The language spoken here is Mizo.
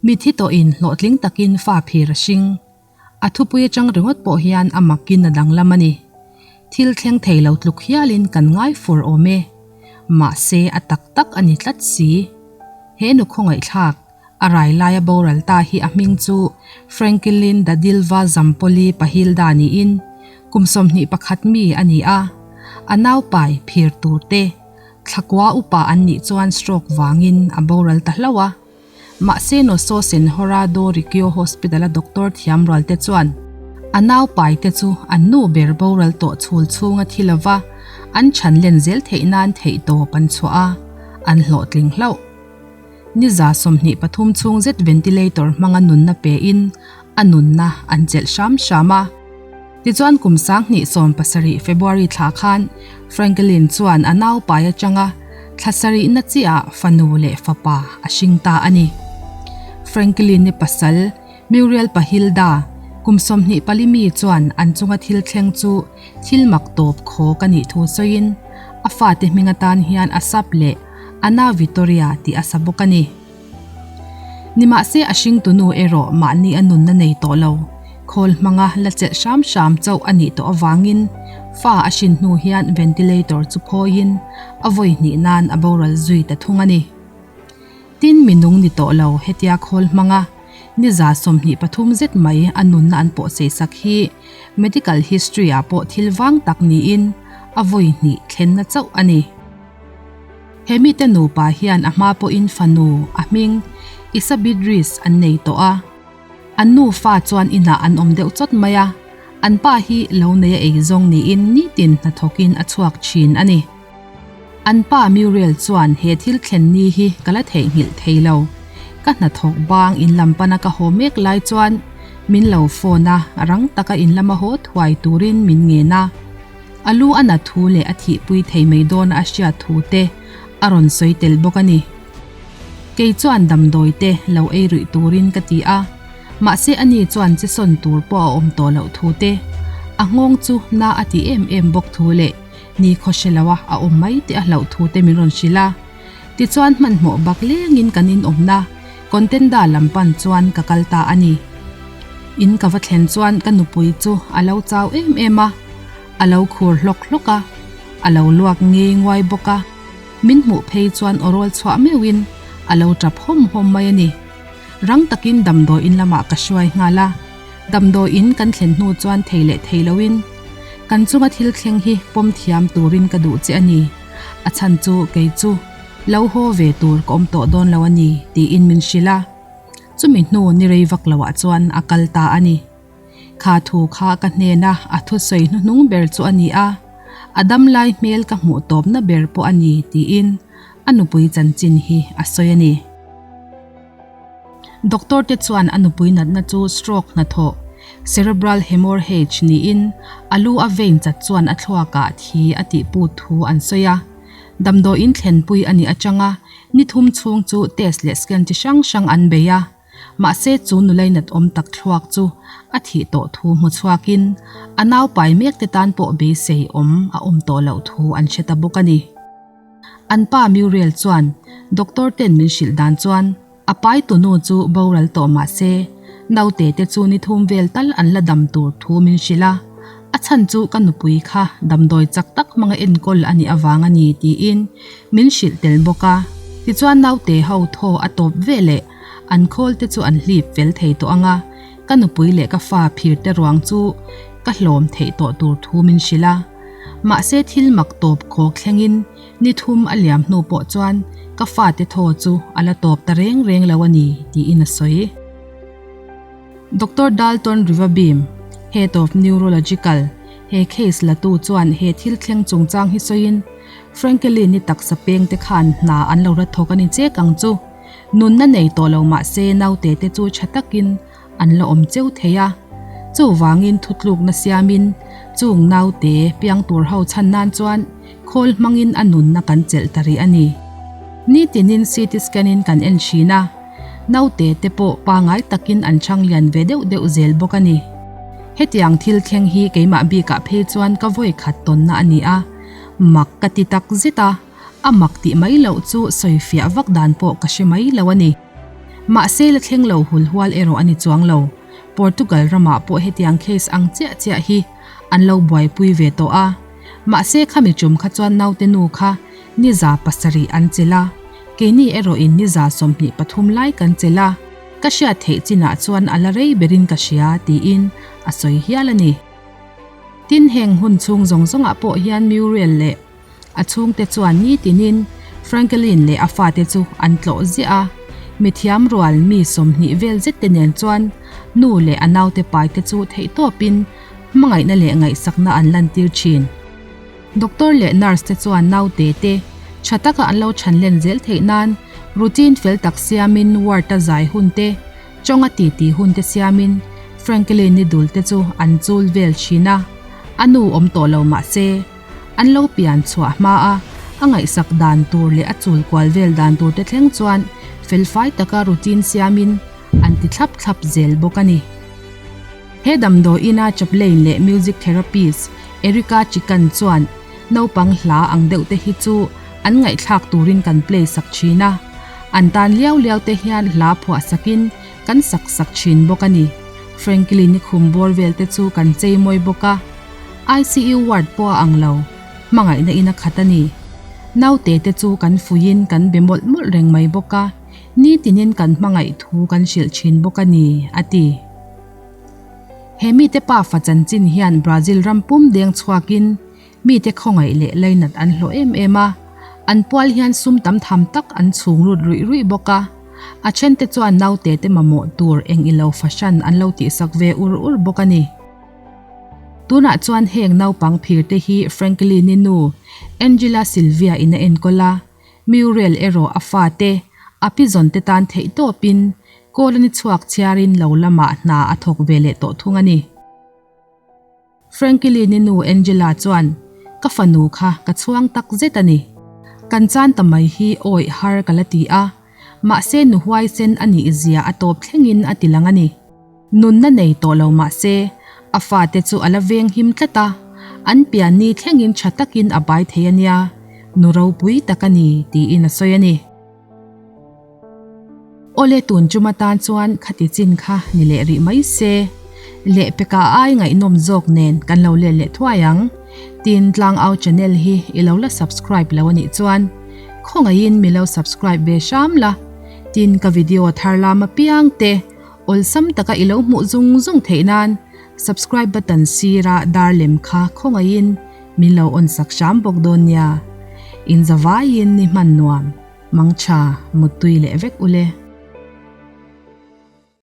Mithi tawhin hlawhtling takin fa phir a hring. A thupui atang ringawt pawh hian a makin a danglam a ni. Thil thleng thei lo tluk hialin kan ngai fur awm e. Mahse a tak tak a ni tlat si. He nu khawngaihthlak, a rai laia boral ta hi a hming chu Franklin da Dilva Zampoli Pahilda niin kum 21 mi a ni a. A naupai phir tur te, thlakua upa an nih chuan stroke vangin a boral ta hlauh a. Mahse Nosso Senhora do Rikio Hospital-a doctor thiam rualte chuan a nau paite chu an nu ber boral tawh chhul chhunga thi lova an chhan len zel theih nan theihtawp an chhuah a, an hlawhtling hlauh. Ni 23 chhung zet ventilator hmanga nunna pein a nunna an chelh hram hram a. Tichuan kum 2017 February thla khan Franklin chuan a nau pai atanga thla sarihna chiah fanu leh fapa a hring ta a ni. Franklin-i pasal Muriel Pahilda kum 24 mi chuan an chunga thil thleng chu thil mak tawp khawk a nih thu sawiin a fate hming atan hian a sap leh Ana Vitoria tih a sa bawk a ni. Nimahse a hringtunu erawh mahni a nunna nei tawh lo, khawl hmanga la chelh hram hram chauh a nih tawh avangin fa a hrin hnu hian ventilator chu phawiin a vawi hnih nan a boral zui ta thung a ni. Tin mi nung ni tawh lo hetia khawl hmanga ni 23 zet mai a nunna an pawh sei sak hi medical history ah pawh thil vang tak niin a vawi hnih thlenna chauh a ni. He mite nupa hian a hma pawhin fanu, a hming, Isa Bidris an nei tawh a. An nufa chuan inah an awm deuh chawt mai a, an pa hi lo nei a ei zawng niin nitin hnathawkin a chhuak thin a ni. An pa Muriel chuan he thil thlen ni hi ka la theihnghilh thei lo. Ka hnathawk bang in lam pana ka haw mek lai chuan min lo phone a, rang taka in lama haw thuai turin min ngen a. A lu a nat thu leh a thihpui thei mai dawna a hriat thu te a rawn sawi tel bawk a ni. Kei chuan damdawi te lo ei ruih turin ka ti a, mahse ani chuan che sawn tur pawh a awm tawh loh thu te, a nghawng chu na a ti em em bawk thu leh ni khaw hre loa a awm mai te a hlauh thu te min rawn hrilh a. Tichuan hmanhmawh bak lengin kan inawmna Contenda lam pan chuan ka kal ta a ni. In ka va thlen chuan ka nupui chu a lo chau em em a, a lo khur hlawk hlawk a, a lo luak ngei nguai bawk a, min hmuh phei chuan aw rawl chhuah meuhin a lo tap hawm hawm mai a ni. Rang takin damdawi in lamah ka hruai nghal a, damdawi in kan thlen hnu chuan thei leh thei loin kan chunga thil thleng hi pawm thiam turin ka duh che a ni, a chhan chu kei chu lo haw ve tur ka awm tawh dawn lo a ni tiin min hrilh a. Chumi hnu ni rei vak loah chuan a kal ta a ni. Kha thu kha ka hnena a thusawi hnuhnung ber chu a ni a, a dam lai hmel ka hmuh tawpna ber pawh a ni tiin a nupui chanchin hi a sawi a ni. Doctor te chuan a nupui natna chu stroke hnathawh, cerebral hemorrhage, niin a lu a vein chat chuan a thluakah thi a tihput thu an sawi a. Damdawiin thlenpui a nih atanga ni thum chhung chu test leh scan chi hrang hrang an bei a. Mahse chu nulainat awm tak thluak chu a thih tawh thu hmu chhuakin a nau pai mek te tan pawh beisei awm a awm tawh loh thu an hre ta bawk a ni. An pa Muriel chuan doctor ten min hrilh dan chuan a pai tunu chu boral tawh mahse naute te chu ni thum vel tal an la dam tur thu min hrilh a, a chhan chu ka nupui kha damdawi chak tak hmanga enkawl a nih avang a ni tiin min hrilh tel bawk a. Tichuan naute ho thaw a tawp ve leh an khawl te chu an hlip fel thei tawh ang a, ka nupui leh ka fa phir te ruang chu ka hlawm theih tawh tur thu min hrilh a. Mahse thil mak tawp khawk thlengin ni thum a liam hnu pawh chuan ka fate thaw chu a la tawp ta reng reng lo a ni tiin a sawi. Doctor Dalton Rivabeam, Head of Neurological, he case latu chuan he thil thleng chungchang hi sawiin, Frankelin-i taksa peng te khan hna an lo ra thawk a ni chek ang chu. Nunna nei tawh lo mah se naute te chu tha takin an la awm cheu thei a. Chuvangin thutlukna siamin chung naute piang tur ho chhan nan chuan khawl hmangin a nunna kan chelh ta rih a ni. Nitinin CT scan in kan en thin a, naute te pawh pangai takin an chhang lian ve deuh deuh zel bawk a ni. Hetiang thil thleng hi keimah bikah phei chuan ka vawi khat tawnna a ni a, mak ka ti tak zet a. A mak tih mai loh chu sawi fiah vak dan pawh ka hre mai lo a ni. Mahse la thleng lo hulhual erawh a ni chuang lo. Portugal ramah pawh hetiang case ang chiah chiah hi an lo buaipui ve tawh a. Mahse khami tum kha chuan naute nu kha ni 700 an chelh a, keini erawhin ni 23 lai kan chelh a, ka hriat theih chinah chuan a la rei berin ka hria tiin a sawi hial a ni. Tin heng hun chhung zawng zawngah pawh hian Muriel leh A chhungte chuan nitinin Franklin leh a fate chu an tlawh ziah a, mithiam rual mi 20 vel zet te nen chuan nu leh a naute paite chu theihtawpin hmangaihna leh ngaihsakna an lantir thin. Doctor leh nurse te chuan naute te tha taka an lo chhanlen zel theih nan routine fel tak siamin ward a zai hun te, chawnga titi hun te siamin Franklin-i dul te chu an chul vel thin a, a nu awm tawh lo mah se, An lo pian chhuah hma a, a ngaihsak dan tur leh a chul kual vel dan tur te thleng chuan felfai taka routine siamin an ti thlap thlap zel bawk a ni. He damdawiina chaplain leh music therapist Erica Chikan chuan naupang hla ang deuh te hi chu an ngaihthlak turin kan play sak thin a, an tan liau liau te hian hla phuah sakin kan sak sak thin bawk a ni. Franklin-i khum bawr vel te chu kan chei mawi bawk a. ICU ward pawh a ang lo, hmangaihna in a khat a ni. Naute te chu kan fuiin kan be mawlh mawlh reng mai bawk a, nitinin kan hmangaih thu kan hrilh thin bawk a ni, a ti. He mite pafa chanchin hian Brazil ram pum deng chhuakin mite khawngaih leh lainat an hlawh em em a, an pual hian sum tam tham tak an chhung lut ruih ruih bawk a, a thente chuan naute te mamawh tur eng ilo fahran an lo tihsak ve ur ur bawk a ni. Tunah chuan heng naupang phir te hi Franklin-i nu Angela Sylvia in a enkawl a, Muriel erawh a fate, a pizawn te tan theihtawpin Colony chhuak chhiarin lo lamah hna a thawk ve leh tawh thung a ni. Franklin-i nu Angela chuan, Ka fanu kha ka chhuang tak zet a ni. Kan chan ta mai hi awih har ka la ti a, mahse nu huaisen a nih zia a tawp thlengin a ti lang a ni. Nunna nei tawh lo mah se, a fate chu a la veng him tlat a, an pian ni thlengin tha takin a bai thei a nia, nu ropui tak a ni, tiin a sawi a ni. Awle tun chum atan chuan khati chin kha ni leh rih mai se, lehpeka ai ngaihnawm zawk nen kan lo let leh thuai ang. Tin, Tlangau channel hi i lo la subscribe lo a nih chuan khawngaihin mi lo subscribe ve hram la, tin ka video thar lam apiang te, Awlsam taka i lo hmuh zung zung theih nan subscribe button sira dar lem kha khawngaihin min lo on sak hram bawk dawn nia. In zavaiin ni hman nuam, mangtha, muttui leh vek ule.